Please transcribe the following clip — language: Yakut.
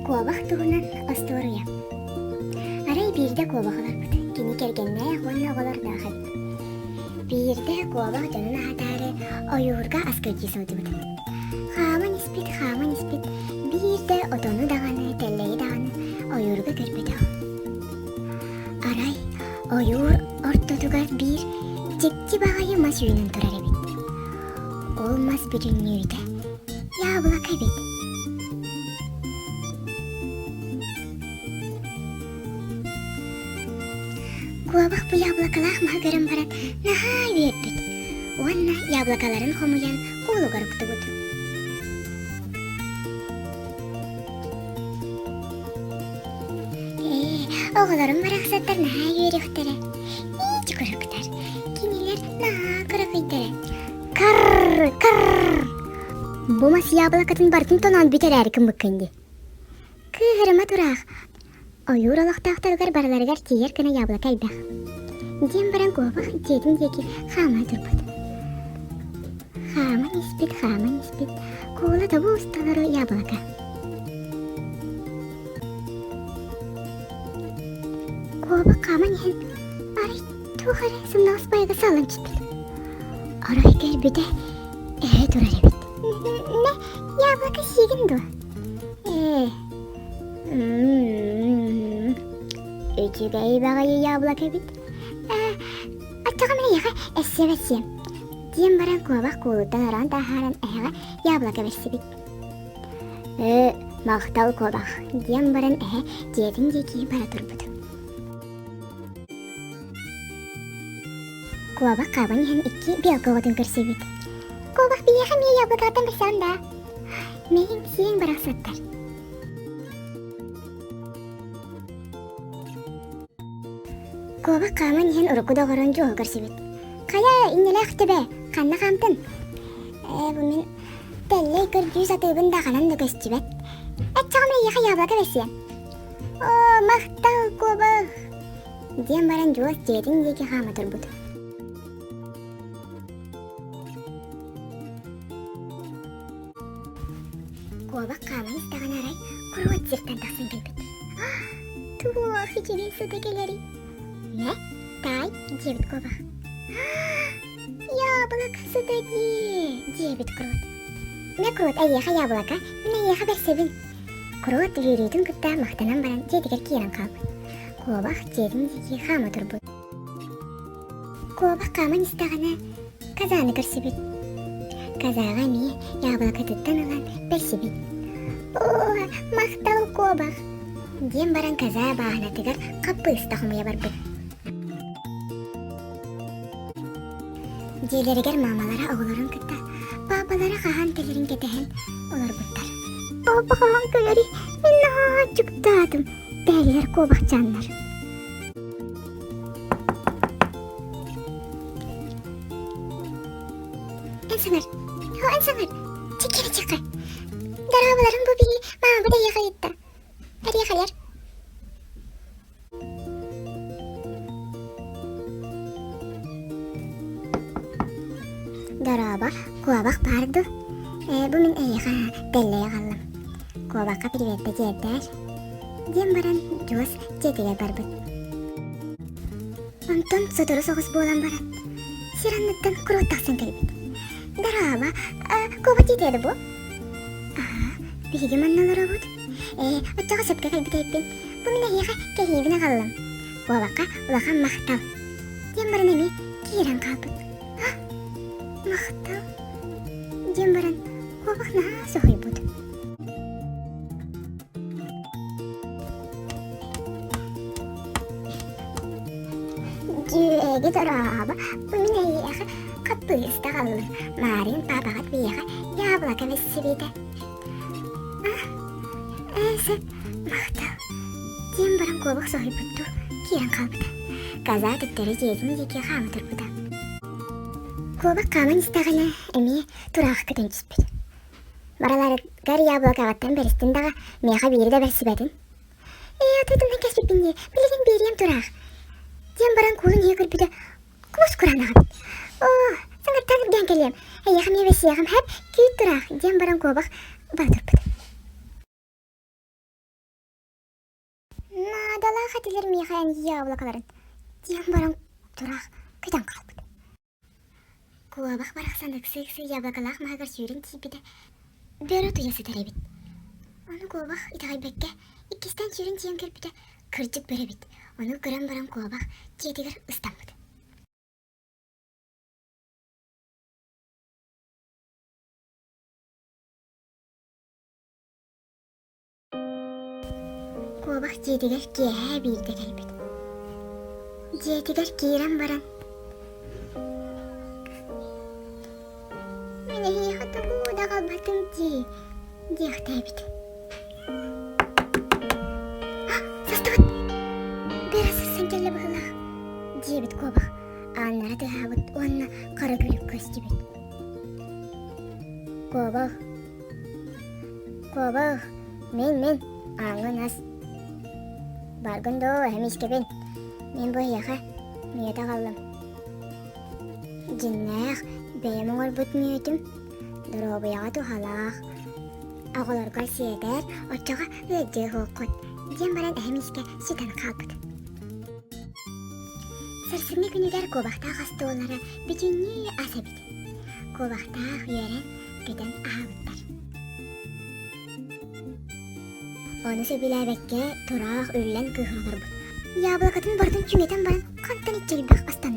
Куобах туһунан остуоруйа. Арай биирдэ куобах олорбут. Кини кэргэннээх уонна оҕолордоох эбит. Биирдэ куобах дьонун аһатаары ойуурга ас көрдүү сылдьыбыт. Хааман испит, хааман испит, биирдэ отону даҕаны, тэллэйи даҕаны ойуурга көрбөтөх. Арай ойуур ортотугар биир дьикти баҕайы мас үүнэн турар эбит. Ол мас бүтүннүүтэ яблоко эбит. Куобах бу яблокалаах маһы көрөн баран наһаа үөрбүт уонна яблокаларын хомуйан куулугар уктубут. Ээ, оҕолорум барахсаттар наһаа үөрүөхтэрэ. Иичи курууктар. Кинилэр наһаа кыракыйдара. Карр, карр! Бу мас яблокатын барытын тоноон бүтэрээри гыммыккын дии. Кыыһырыма тураах. Ойуур олохтоохторугар барыларыгар тиийэр гына яблоко элбэх. Диэн баран куобах дьиэтин диэки хаама турбут. Хааман испит, хааман испит, куула тобус толору яблоко. Куобах хааман иһэн арай туох эрэ сымнаҕас байга саллан түспүт. Арай көрбүтэ эһэ турар эбит. Мэ, яблоко сиигин дуо? Ээ, үчүгэй баҕайы яблоко эбит. Ээ, оччоҕо мин эйиэхэ эссиэм-эссиэм. Диэн баран куобах куулуттан ороон таһааран эһэҕэ яблоко бэрсибит. Ээ, махтал куобах, диэн баран эһэ дьиэтин диэки бара турбут. Куобах хаабан иһэн икки белка оҕотун көрсүбүт. Куобах биһиэхэ эмиэ яблокаттан бэрсэҕин даа? Мэйиҥ сиэҥ барахсаттар. Куобах хааман иһэн урукку доҕорун дьуоһу көрсүбүт. Хайа, иннэлээх төбө, ханна хаамтын? Ээ, бу мин тэллэй көрдүү сатыыбын да ханан да көстүбэт. Эччэҕим эйиэхэ яблоко бэрсиэм. Оо, махтал, куобах! Диэн баран Дьуос дьиэтин диэки хаама турбут. Куобах хааман истэҕинэ арай куруот сиртэн тахсан кэлбит. Туох үчүгэй сыта кэлэрий? Мэ, таай, диэбит куобах. Яблоко сыта дии, диэбит куруот. Мэ, куруот, эйиэхэ яблоко, мин эйиэхэ бэрсэбин. Куруот үөрүүтүн кытта махтанан баран дьиэтигэр киирэн хаалбыт. Куобах дьиэтин диэки хаама турбут. Куобах хааман истэҕинэ казаны көрсүбүт. Казаҕа эмиэ яблокотыттан ылан бэрсибит. Оо, махтал куобах! диэн баран коза бааһынатыгар хаппыыста хомуйа барбыт. Дьиэлэригэр маамалара оҕолорун кытта паапалара хаһан кэлэрин кэтэһэн олорбуттар. Папа хаһан кэлэрий? Мин наһаа аччыктаатым, дэһэллэр куобахчааннар. Эн саҥар, эн саҥар, чиккири чикка. Дорооболорун бу биһи маамабыт эйиэхэ ыйытта. Эриэхэлэр. Дорообо, куобах баар дуу? Ээ, бу мин эйиэхэ тэллэй аҕаллым. Куобахха приветта тиэрдээр. Диэн баран Дьуос дьиэтигэр барбыт. Онтон сотору соҕус буолан баран, сир анныттан куруут тахсан кэлбит. Дорообо, куобах дьиэтэ да бу? Аа, биһиги манна олоробут. Ээ, оччоҕо сөпкө кэлбит эбиппин. Бу мин эһиэхэ кэһиибин аҕаллым. Куобахха улахан махтал. Диэн баран эмиэ киирэн хаалбыт. А, махтал. Диэн баран куобах наһаа соһуйбут. Дьүөгэ дорообо, бу мин эйиэхэ хаппыыста аҕаллым. Маарыын паапаҕыт биһиэхэ яблоко бэссибитэ. Ээ, сөп, махтал. Диэн баран куобах соһуйбуттуу киирэн хаалбыта. Коза төттөрү дьиэтин диэки хаама турбута. Куобах хааман истэҕинэ эмиэ тураах көтөн түспүт. Бараларыгар яблокаҕыттан бэристин даҕа, миэхэ биири да бэрсибэтин. Ээ, атыытымнан кэспиппин дии, билигин биэриэм тураах. Диэн баран куулун иһэ көрбүтэ, кус кураанах эбит. Оо, саҥаттан үргээн кэлиэм, эйиэхэ эмиэ бэссиэҕим, һэп, күүт тураах, диэн баран куобах бара турбут. Наадалаах этилэр миэхэ эн яблокаларын, диэн баран тураах көтөн хаалбыт. Куобах барахсан ыксыы-ыксыы яблокалаах маһыгар сүүрэн тиийбитэ, бөрө утуйа сытар эбит. Ону куобах итэҕэйбэккэ иккистээн сүүрэн тиийэн көрбүтэ, кырдьык бөрө эбит. Ону көрөн баран куобах дьиэтигэр ыстаммыт. Куобах дьиэтигэр киэһэ биирдэ кэлбит. Дьиэтигэр киирэн баран «Мин эһиэхэ тугу да аҕалбатым дии» диэхтээбит. «Састыбыт! Бэрэ сырсан кэллэ быһыылаах» диэбит куобах ааннара тыаһаабыт уонна хара күлүк көстүбүт. Куобах Куобах, мин, мин, ааҥҥын ас. Баргын доо, эһэм искэбин. Мин бу эһиэхэ мүөт аҕаллым. Дьиҥнээх, бэйэм оҥорбут мүөтүм доруобуйаҕа туһалаах. Оҕолорго сиэтэр, оччоҕо ыалдьыа суоххут, диэн баран эһэм искэ сүтэн хаалбыт. Сарсыҥҥы күнүгэр куобахтаах остуоллара бүтүннүү ас эбит. Куобахтаах үөрэн, көтөн аһаабыттар. Ону сөбүлээбэккэ тураах үллэн кыыһын олорбут. Яблокотын барытын чүмэтэн баран хантан иччэлбэх астанна.